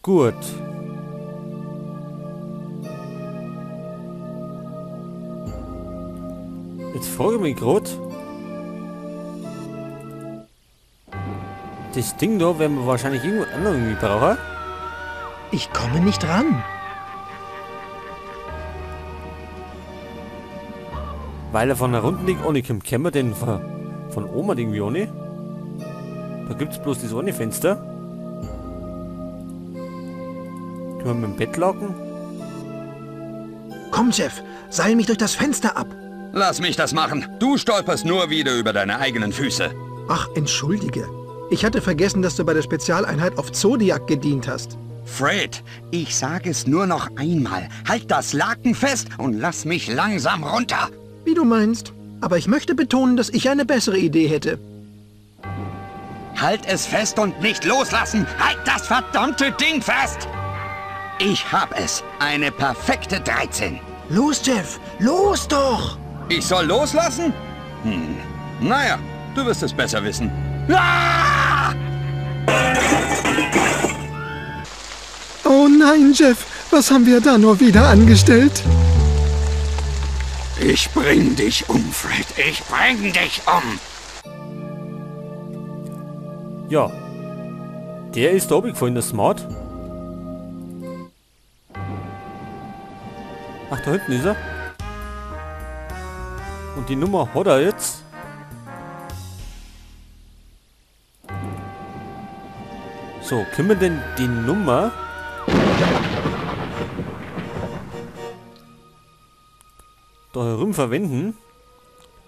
Gut. Jetzt frage ich mich grad. Das Ding da werden wir wahrscheinlich irgendwo anderen irgendwie brauchen. Ich komme nicht ran. Weil er von der runden Ding auch nicht kommt. Kennen wir den von Oma irgendwie auch nicht? Da gibt's bloß das eine Fenster. Können wir mit dem Bett lagen? Komm, Jeff, seil mich durch das Fenster ab. Lass mich das machen. Du stolperst nur wieder über deine eigenen Füße. Ach, entschuldige. Ich hatte vergessen, dass du bei der Spezialeinheit auf Zodiac gedient hast. Fred, ich sage es nur noch einmal. Halt das Laken fest und lass mich langsam runter. Wie du meinst. Aber ich möchte betonen, dass ich eine bessere Idee hätte. Halt es fest und nicht loslassen. Halt das verdammte Ding fest! Ich hab es. Eine perfekte 13. Los, Jeff! Los doch! Ich soll loslassen? Hm. Naja, du wirst es besser wissen. Ah! Oh nein, Jeff! Was haben wir da nur wieder angestellt? Ich bring dich um, Fred. Ich bring dich um. Ja. Der ist da runtergefallen, der Smart. Ach, da hinten ist er. Und die Nummer hat er jetzt. So, können wir denn die Nummer da herum verwenden?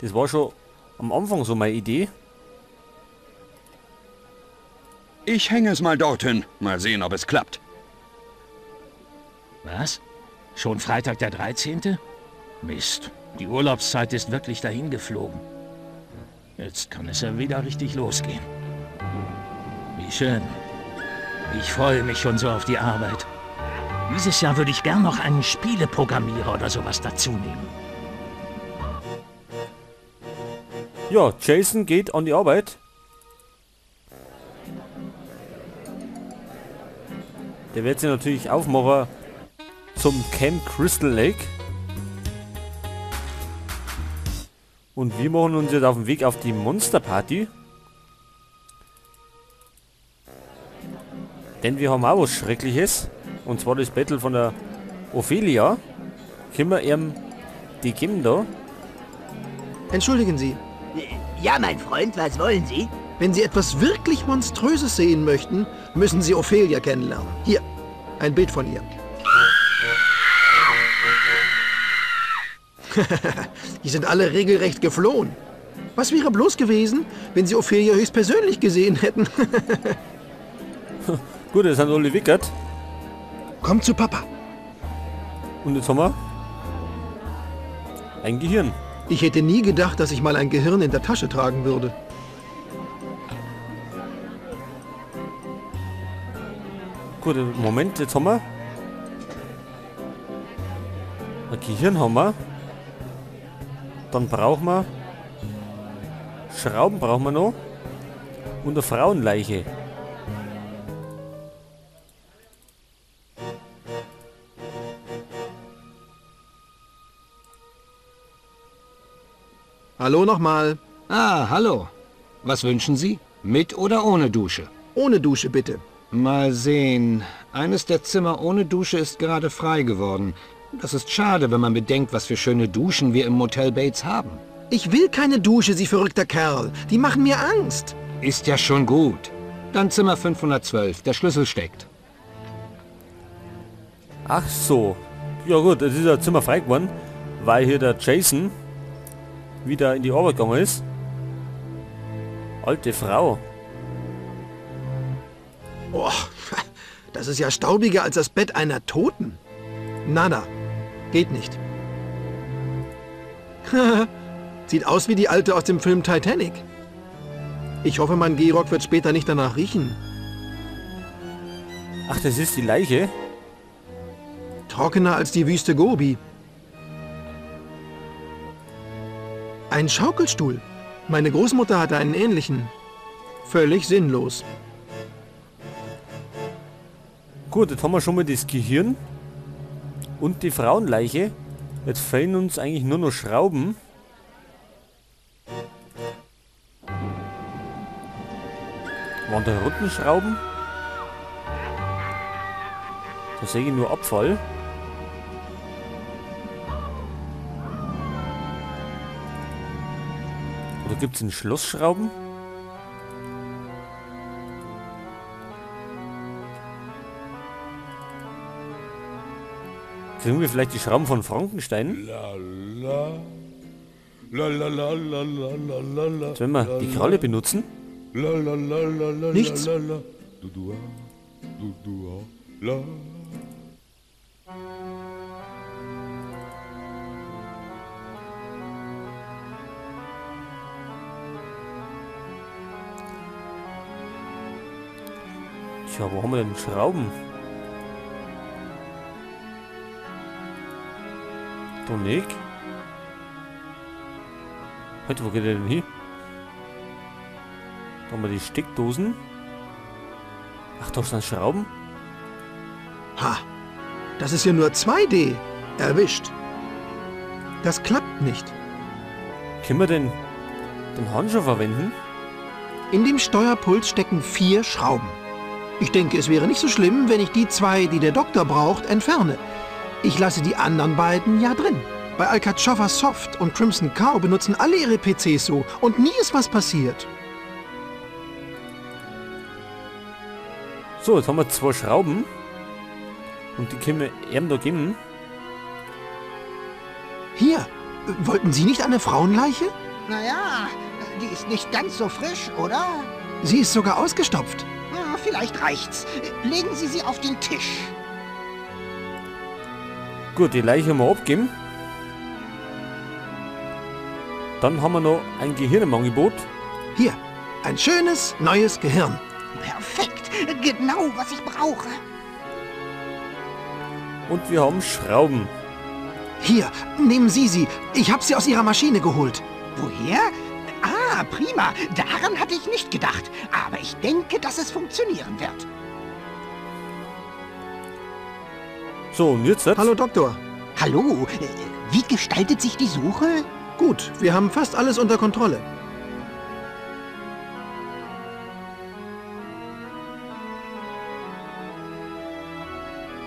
Das war schon am Anfang so meine Idee. Ich hänge es mal dorthin. Mal sehen, ob es klappt. Was? Schon Freitag der 13.? Mist, die Urlaubszeit ist wirklich dahin geflogen. Jetzt kann es ja wieder richtig losgehen. Wie schön. Ich freue mich schon so auf die Arbeit. Dieses Jahr würde ich gern noch einen Spieleprogrammierer oder sowas dazu nehmen. Ja, Jason geht an die Arbeit. Der wird sich natürlich aufmachen zum Camp Crystal Lake. Und wir machen uns jetzt auf den Weg auf die Monster Party. Denn wir haben auch was Schreckliches. Und zwar das Battle von der Ophelia. Können wir ihm die geben da? Entschuldigen Sie. Ja, mein Freund, was wollen Sie? Wenn Sie etwas wirklich Monströses sehen möchten, müssen Sie Ophelia kennenlernen. Hier, ein Bild von ihr. Die sind alle regelrecht geflohen. Was wäre bloß gewesen, wenn Sie Ophelia höchstpersönlich gesehen hätten? Gut, das sind alle Wickert. Komm zu Papa. Und jetzt haben wir ein Gehirn. Ich hätte nie gedacht, dass ich mal ein Gehirn in der Tasche tragen würde. Gut, Moment, jetzt haben wir ein Gehirn haben wir. Dann brauchen wir Schrauben brauchen wir noch. Und eine Frauenleiche. Hallo nochmal. Ah, hallo. Was wünschen Sie? Mit oder ohne Dusche? Ohne Dusche, bitte. Mal sehen. Eines der Zimmer ohne Dusche ist gerade frei geworden. Das ist schade, wenn man bedenkt, was für schöne Duschen wir im Motel Bates haben. Ich will keine Dusche, Sie verrückter Kerl. Die machen mir Angst. Ist ja schon gut. Dann Zimmer 512. Der Schlüssel steckt. Ach so. Ja gut, es ist ja Zimmer frei geworden, weil hier der Jason wieder in die Arbeit gegangen ist. Alte Frau. Oh, das ist ja staubiger als das Bett einer Toten. Nada, geht nicht. Sieht aus wie die Alte aus dem Film Titanic. Ich hoffe, mein Gehrock wird später nicht danach riechen. Ach, das ist die Leiche? Trockener als die Wüste Gobi. Ein Schaukelstuhl. Meine Großmutter hatte einen ähnlichen. Völlig sinnlos. Gut, jetzt haben wir schon mal das Gehirn und die Frauenleiche. Jetzt fehlen uns eigentlich nur noch Schrauben. Waren da unten Schrauben? Da sehe ich nur Abfall. Oder gibt es einen Schlossschrauben? Kriegen wir vielleicht die Schrauben von Frankenstein? Jetzt werden wir die Kralle benutzen. Nichts. Tja, wo haben wir denn Schrauben? Da nicht. Heute, wo geht der denn hin? Da haben wir die Steckdosen. Ach, da sind Schrauben. Ha! Das ist ja nur 2D. Erwischt. Das klappt nicht. Können wir denn den Handschuh verwenden? In dem Steuerpult stecken 4 Schrauben. Ich denke, es wäre nicht so schlimm, wenn ich die 2, die der Doktor braucht, entferne. Ich lasse die anderen beiden ja drin. Bei Alcachofa Soft und Crimson Cow benutzen alle ihre PCs so und nie ist was passiert. So, jetzt haben wir 2 Schrauben. Und die können wir ihm da geben. Hier, wollten Sie nicht eine Frauenleiche? Naja, die ist nicht ganz so frisch, oder? Sie ist sogar ausgestopft. Ja, vielleicht reicht's. Legen Sie sie auf den Tisch. Gut, die Leiche haben wir abgegeben. Dann haben wir noch ein Gehirn im Angebot. Hier, ein schönes, neues Gehirn. Perfekt, genau was ich brauche. Und wir haben Schrauben. Hier, nehmen Sie sie. Ich habe sie aus Ihrer Maschine geholt. Woher? Ah, prima. Daran hatte ich nicht gedacht. Aber ich denke, dass es funktionieren wird. So, und jetzt? Hallo, Doktor. Hallo. Wie gestaltet sich die Suche? Gut, wir haben fast alles unter Kontrolle.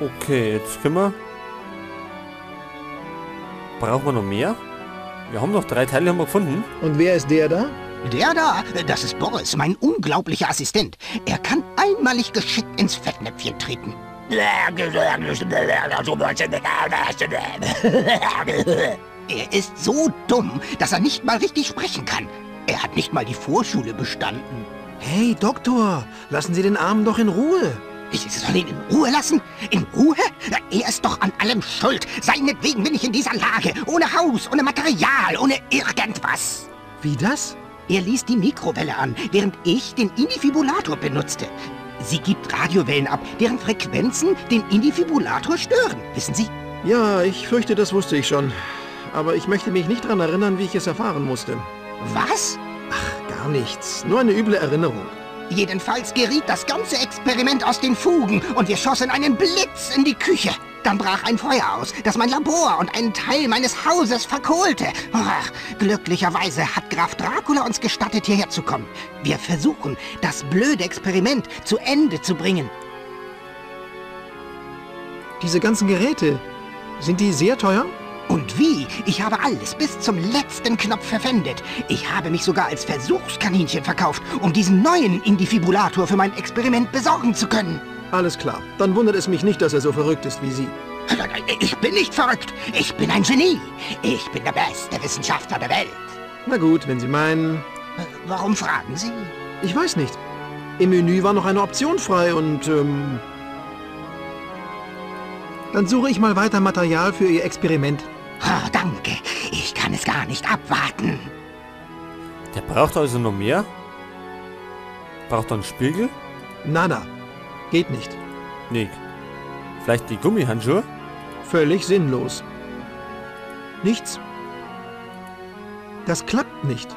Okay, jetzt können wir... Brauchen wir noch mehr? Wir haben noch 3 Teile haben wir gefunden. Und wer ist der da? Der da? Das ist Boris, mein unglaublicher Assistent. Er kann einmalig geschickt ins Fettnäpfchen treten. Er ist so dumm, dass er nicht mal richtig sprechen kann. Er hat nicht mal die Vorschule bestanden. Hey, Doktor, lassen Sie den Armen doch in Ruhe. Ich soll ihn in Ruhe lassen? In Ruhe? Er ist doch an allem schuld. Seinetwegen bin ich in dieser Lage. Ohne Haus, ohne Material, ohne irgendwas. Wie das? Er ließ die Mikrowelle an, während ich den Indifibulator benutzte. Sie gibt Radiowellen ab, deren Frequenzen den Indifibulator stören. Wissen Sie? Ja, ich fürchte, das wusste ich schon. Aber ich möchte mich nicht daran erinnern, wie ich es erfahren musste. Was? Ach, gar nichts. Nur eine üble Erinnerung. Jedenfalls geriet das ganze Experiment aus den Fugen und wir schossen einen Blitz in die Küche. Dann brach ein Feuer aus, das mein Labor und einen Teil meines Hauses verkohlte. Ach, glücklicherweise hat Graf Dracula uns gestattet, hierher zu kommen. Wir versuchen, das blöde Experiment zu Ende zu bringen. Diese ganzen Geräte, sind die sehr teuer? Und wie? Ich habe alles bis zum letzten Knopf verwendet. Ich habe mich sogar als Versuchskaninchen verkauft, um diesen neuen Indifibulator für mein Experiment besorgen zu können. Alles klar. Dann wundert es mich nicht, dass er so verrückt ist wie Sie. Ich bin nicht verrückt. Ich bin ein Genie. Ich bin der beste Wissenschaftler der Welt. Na gut, wenn Sie meinen. Warum fragen Sie? Ich weiß nicht. Im Menü war noch eine Option frei und, Dann suche ich mal weiter Material für Ihr Experiment. Oh, danke. Ich kann es gar nicht abwarten. Der braucht also noch mehr? Braucht er einen Spiegel? Nada. Geht nicht. Nee. Vielleicht die Gummihandschuhe? Völlig sinnlos. Nichts. Das klappt nicht.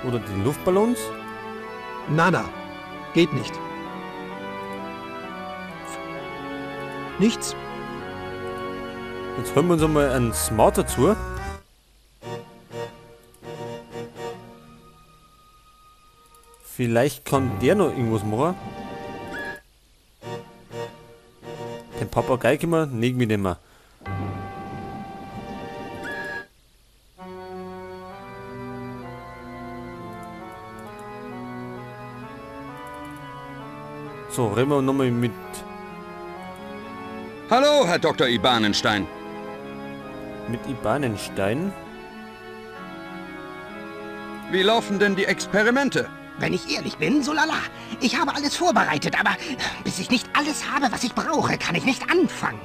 Oder die Luftballons? Nada. Geht nicht. Nichts. Jetzt holen wir uns einmal einen Smart dazu. Vielleicht kann der noch irgendwas machen. Den Papagei können wir nicht mitnehmen. So, reden wir nochmal mit... Hallo, Herr Dr. Ibanenstein. Mit Ibanenstein. Wie laufen denn die Experimente? Wenn ich ehrlich bin, so lala. Ich habe alles vorbereitet, aber bis ich nicht alles habe, was ich brauche, kann ich nicht anfangen.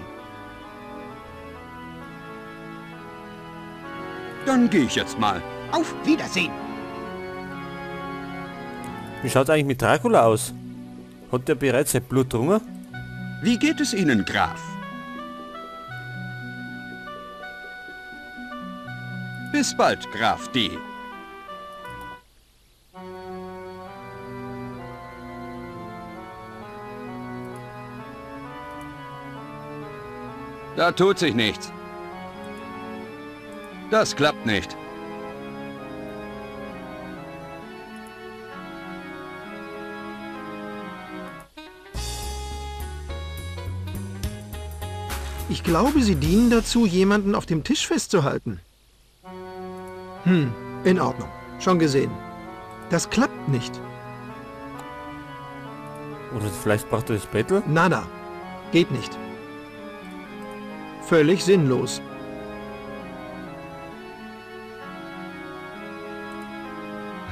Dann gehe ich jetzt mal. Auf Wiedersehen. Wie schaut's eigentlich mit Dracula aus? Hat der bereits sein Blut getrunken? Wie geht es Ihnen, Graf? Bis bald, Graf D. Da tut sich nichts. Das klappt nicht. Ich glaube, sie dienen dazu, jemanden auf dem Tisch festzuhalten. Hm, in Ordnung. Schon gesehen. Das klappt nicht. Oder vielleicht braucht er das Bettel? Nada. Geht nicht. Völlig sinnlos.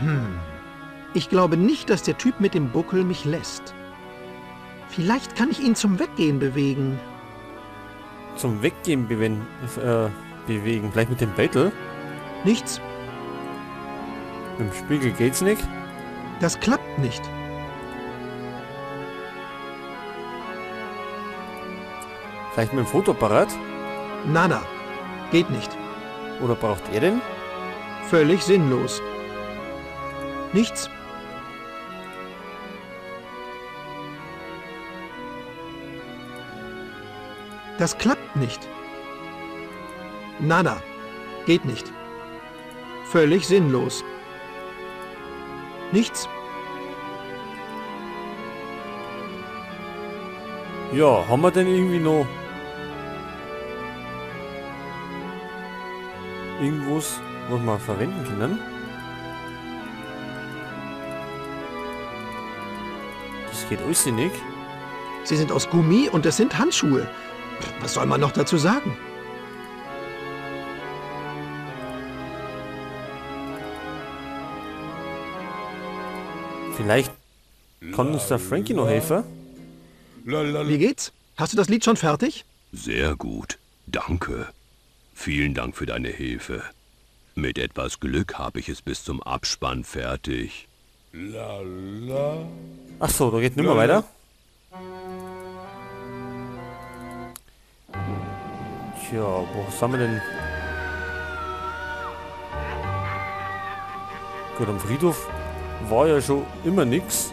Hm. Ich glaube nicht, dass der Typ mit dem Buckel mich lässt. Vielleicht kann ich ihn zum Weggehen bewegen. Zum Weggehen bewegen. Vielleicht mit dem Bettel? Nichts. Mit dem Spiegel geht's nicht. Das klappt nicht. Vielleicht mit dem Fotoapparat? Nada. Geht nicht. Oder braucht er den? Völlig sinnlos. Nichts. Das klappt nicht. Nada. Geht nicht. Völlig sinnlos. Nichts. Ja, haben wir denn irgendwie noch irgendwas, was wir verwenden können? Das geht alles nicht. Sie sind aus Gummi und es sind Handschuhe. Was soll man noch dazu sagen? Vielleicht kann uns der Frankie noch helfen. Wie geht's? Hast du das Lied schon fertig? Sehr gut, danke. Vielen Dank für deine Hilfe. Mit etwas Glück habe ich es bis zum Abspann fertig. Ach so, da geht nimmer weiter. Tja, wo sind wir denn? Gut, am Friedhof war ja schon immer nix.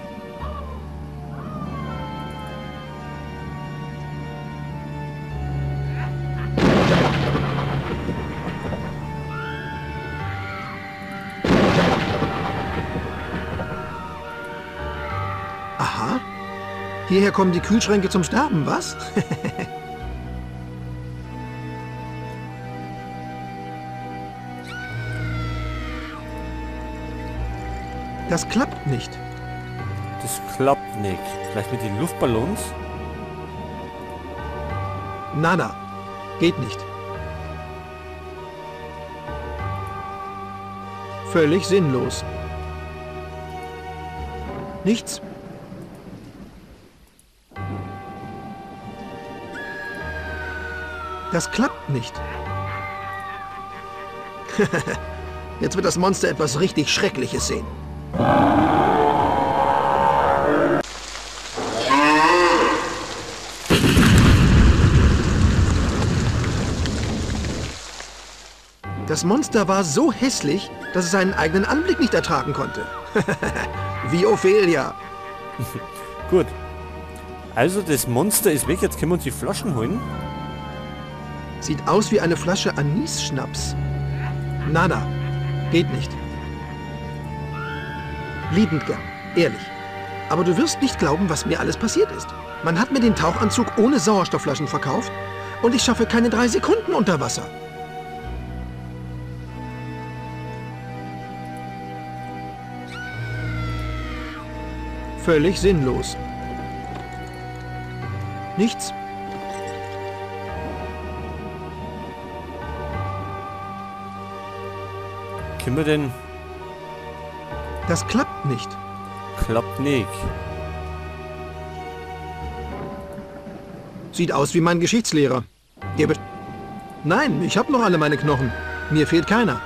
Aha. Hierher kommen die Kühlschränke zum Sterben, was? Das klappt nicht. Das klappt nicht. Vielleicht mit den Luftballons? Nada. Geht nicht. Völlig sinnlos. Nichts. Das klappt nicht. Jetzt wird das Monster etwas richtig Schreckliches sehen. Das Monster war so hässlich, dass es seinen eigenen Anblick nicht ertragen konnte. Wie Ophelia. Gut. Also das Monster ist weg, jetzt können wir uns die Flaschen holen. Sieht aus wie eine Flasche Anis-Schnaps. Nada. Geht nicht. Liebend gern, ehrlich. Aber du wirst nicht glauben, was mir alles passiert ist. Man hat mir den Tauchanzug ohne Sauerstoffflaschen verkauft und ich schaffe keine 3 Sekunden unter Wasser. Völlig sinnlos. Nichts. Können wir denn... Das klappt nicht. Klappt nicht. Sieht aus wie mein Geschichtslehrer. Der Nein, ich hab noch alle meine Knochen. Mir fehlt keiner.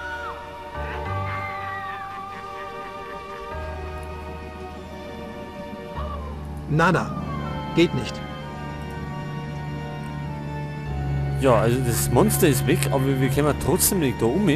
Nada. Geht nicht. Ja, also das Monster ist weg, aber wir kommen trotzdem nicht da um.